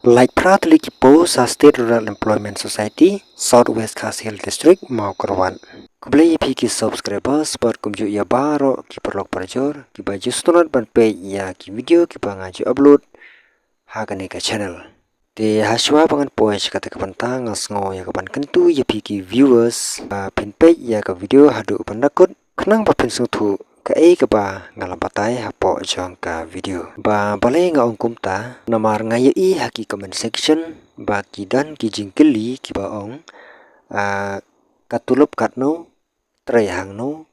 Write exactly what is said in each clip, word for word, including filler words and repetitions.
Lait phra tylli ki post ha State Rural Employment Society, South West Khasi Hills District, Mawkyrwat. Khublei ïa phi ki subscribers bad kumjuh ïa baroh ki paralok parajor kiba ju sngewtynnat ban peit ïa ki video kiba nga ju upload ha kane ka channel. Te hashwa ba ngan poi sha kata ka bynta, nga sngew ïa ka ban kyntu ïa phi ki viewers ba phin peit ïa ka video haduh ban da kut khnang ba phin sngewthuh kaei kaba nga la batai hapoh jong ka video. Ba balei nga ong kumta, namar nga ïohi ha ki comment section ba ki don ki jingkylli kiba ong, ah, ka tulop katno, trei hangno,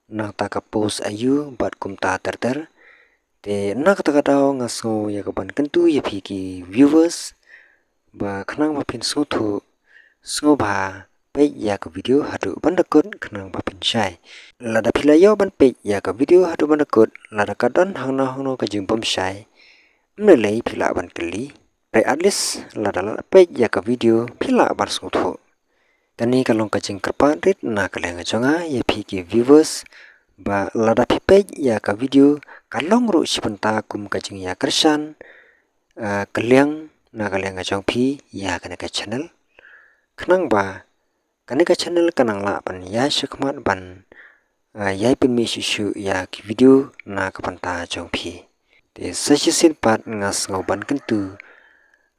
nangta ka post aïu bad kumta ter ter. Te na kata ka daw nga sngew ïa ka ban kyntu ïa phi ki viewers ba khnang ba phin sngewthuh, sngewbha peit ïa ka video haduh ban da kut khnang ba phin shai. Lada phi la ïoh ban peit ïa ka video haduh ban da kut, lada ka don hangno hangno ka jingbymshai, ym lei lei phi lah ban kylli. Hynrei at least lada la peit ïa ka video phi lah ban sngewthuh. Kane ka long ka jingkyrpad rit na ka liang jong nga ïa phi ki viewers ba lada phi peit ïa ka video, ka long ruh shi bynta kum ka jingïakyrshan, ah, ka liang na ka liang jong phi ïa kane ka channel. Khnang ba kane ka channel kan nang lah ban ïaishah khmat ban, ah, ïai pynmih shuh shuh ïa ki video na ka bynta jong phi. Te sa shisien pat nga sngew ban kyntu,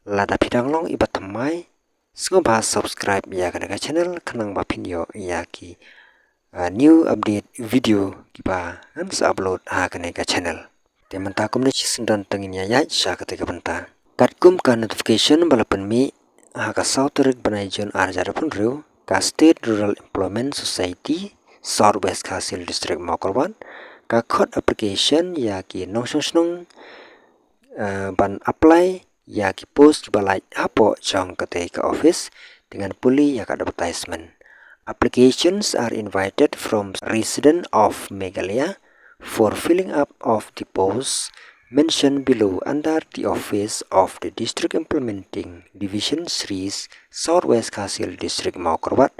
lada phi dang long iba thymmai, sngewbha subscribe ïa kane ka channel khnang ba phin ïoh ïa ki, ah, new update video kiba ngan sa upload ha kane ka channel. Te mynta kumne shisien don tang ngin ïa ïaid sha kata ka bynta. Katkum ka notification ba la pynmih ha ka saw tarik bnai June ar hajar arphew hynriew, ka State Rural Employment Society, South West Khasi Hills District, Mawkyrwat, ka khot application ïa ki nongshong shnong, eh, ban apply ïa ki post kiba lait hapoh jong katei ka office, te ngan pule ïa ka advertisement. Applications are invited from resident of Meghalaya for filling up of the posts mentioned below under the office of the District Implementing Division three, South West Khasi Hills District, Mawkyrwat,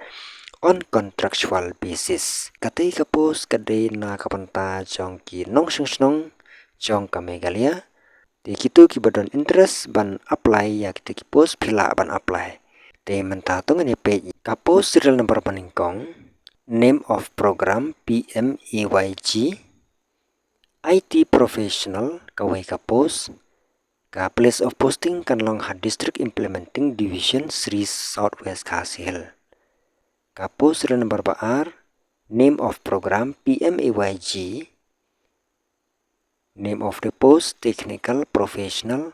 on contractual basis. Katei ka post ka dei na ka bynta jong ki nongshong shnong jong ka Meghalaya. Te kito kiba don interest ban apply ïa kito ki post phi lah ban apply. Te mynta to ngin ïa peit ka post serial number ba nyngkong, name of program P M A Y G, I T professional, kawei ka post, ka place of posting kan long ha District Implementing Division three, South West Khasi Hills. Ka post serial number ba ar, name of program P M A Y G, name of the post technical professional,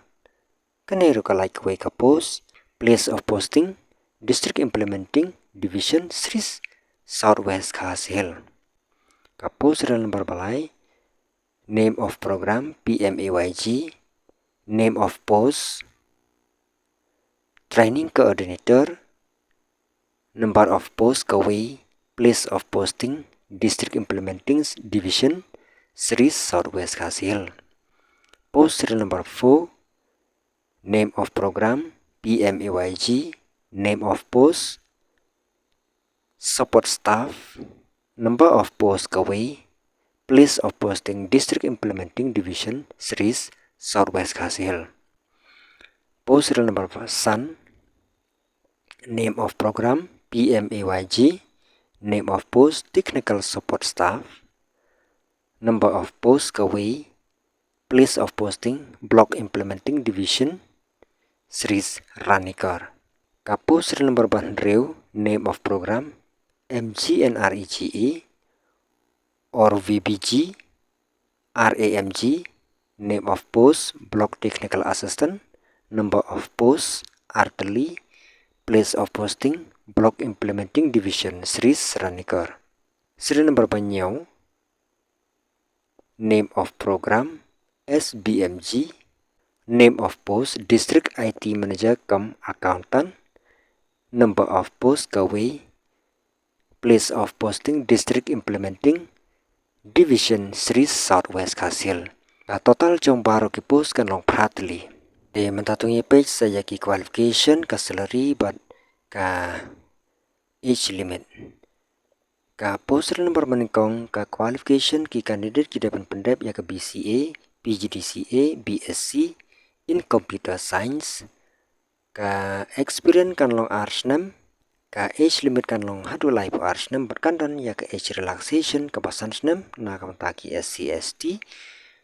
kane ruh ka lait kawei ka post, place of posting District Implementing Division three, South West Khasi Hills. Ka post serial number ba lai, name of program P M A Y G, name of post training coordinator, number of post kawei, place of posting District Implementing Division three, South West Khasi Hills. Post serial number four, name of program P M A Y G, name of post support staff, number of post kawei, place of posting District Implementing Division three, South West Khasi Hills. Post serial number san, name of program P M A Y G, name of post technical support staff, number of post kawei, place of posting Block Implementing Division three, Ranikor. Ka post serial number ba hynriew, name of program M G N R E G E or V B G, R A M G, name of post Block Technical Assistant, number of post ar tylli, place of posting Block Implementing Division three, Ranikor. Serial number ba hynñiew, name of program S B M G, name of post District I T Manager cum Accountant, number of post kawei, place of posting District Implementing Division three, South West Khasi Hills. Ka total jong baroh ki post kan long phra tylli. Te mynta to ngin ïa peit sa ïa ki qualification, ka salary bad ka age limit. Ka post serial number ba nyngkong, ka qualification, ki candidate ki dei ban pyndep ïa ka B C A, P G D C A, B S C, in computer science. Ka experience kan long ar snem, ka age limit kan long haduh laiphew ar snem, bad kan don ïa ka age relaxation kaba san snem na ka bynta ki S C S T.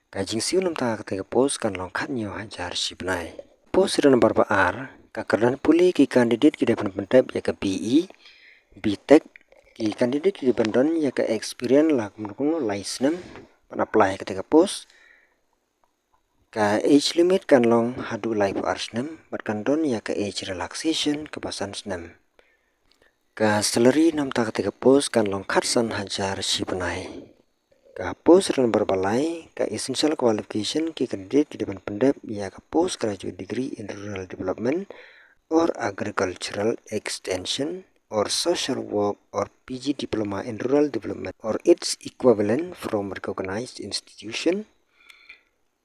Ka jingsiew namta kata ka post kan long khathynñiew hajar shi bnai. Post serial number ba ar, ka kyrdan pule ki candidate ki dei ban pyndep ïa ka B E, B Tech, ki candidate ki dei ban don ïa ka experience la kumno kumno lai snem ban apply kata ka post. Ka age limit kan long haduh laiphew ar snem, bad kan don ïa ka age relaxation kaba san snem. Ka salary namta kata ka post kan long khatsan hajar shi bnai. Ka post serial number ba lai, ka essential qualification ki candidate ki dei ban pyndep ïa ka postgraduate degree in rural development or agricultural extension or social work or P G diploma in rural development or its equivalent from recognized institution.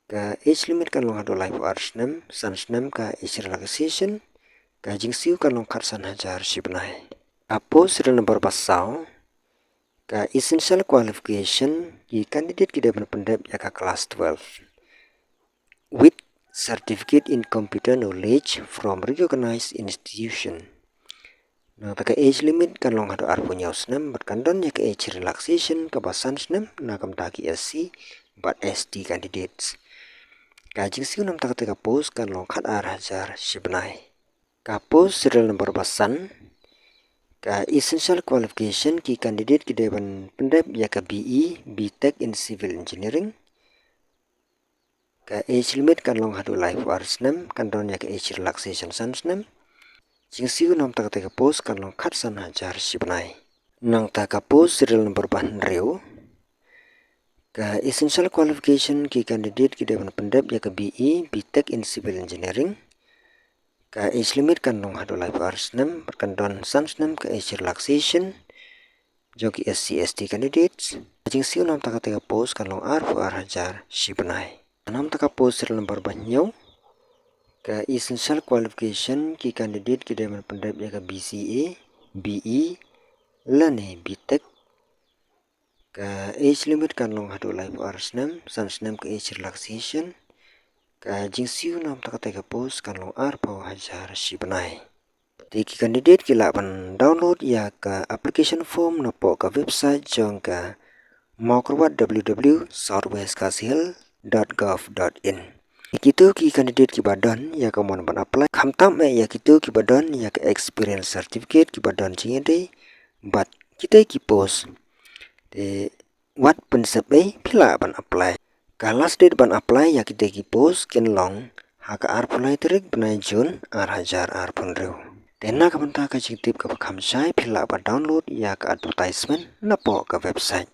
Ka age limit kan long haduh laiphew ar snem, san snem ka age relaxation, ka jingsiew kan long khatsan hajar shi bnai. Ka post serial number ba saw, ka essential qualification ki candidate ki dei ban pyndep ïa ka class twelve with certificate in computer knowledge from recognized institution. Nangta ka age limit kan long haduh arphew hynñiew snem, bad kan don ïa ka age relaxation kaba san snem na ka bynta ki S C bad S T candidates. Ka jingsiew namta kata ka post kan long khatar hajar shi bnai. Ka post serial number ba san, ka essential qualification ki candidate ki dei ban pyndep ïa ka B E, B Tech in civil engineering. Ka age limit kan long haduh laiphew ar snem, kan don ïa ka age relaxation san snem. Jingsiew namta kata ka post kan long khatsan hajar shi bnai. Nangta ka post serial number ba hynriew, ka essential qualification ki candidate ki dei ban pyndep ïa ka B E, B Tech in civil engineering. Ka age limit kan long haduh laiphew ar snem, bad kan don san snem ka age relaxation jong ki S C S T candidates. Jingsiew namta kata ka post kan long arphew ar hajar shi bnai. Namta ka post serial number ba hynñiew, ka essential qualification ki candidate ki dei ban pyndep ïa ka B C A, B E lane B Tech. Ka age limit kan long haduh laiphew ar snem, san snem ka age relaxation. Ka jingsiew namta kata ka post kan long arphew hajar shi bnai. Te ki candidate ki lah ban download ïa ka application form napoh ka website jong ka Mawkyrwat, W W W dot south west khasi hills dot gov dot in. Ïa kito ki candidate kiba don ïa ka mon ban apply, khamtam eh ïa kito kiba don ïa ka experience certificate kiba don jingïadei bad kitei ki post. Te wat pynsep ei, phi lah ban apply. Ka last date ban apply ïa kitei ki post kin long ha ka arphew lai tarik bnai June ar hajar arphew hynriew. Te na ka bynta ka jingtip kaba kham shai, phi lah ban download ïa ka advertisement napoh ka website.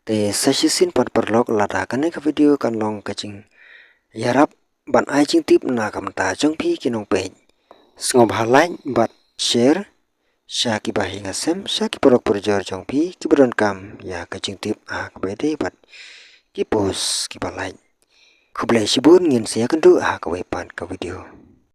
Te sa shisien pat paralok, lada kane ka video kan long ka jingïarap ban ai jingtip na ka bynta jong phi ki nongpeit, sngewbha like bad share sha ki bahaïing hasem, sha ki paralok parajor jong phi kiba donkam ïa ka jingtip ha kaba ïadei bad ki post kiba lait. Khublei shibun, ngin sa ïakynduh ha kawei pat ka video.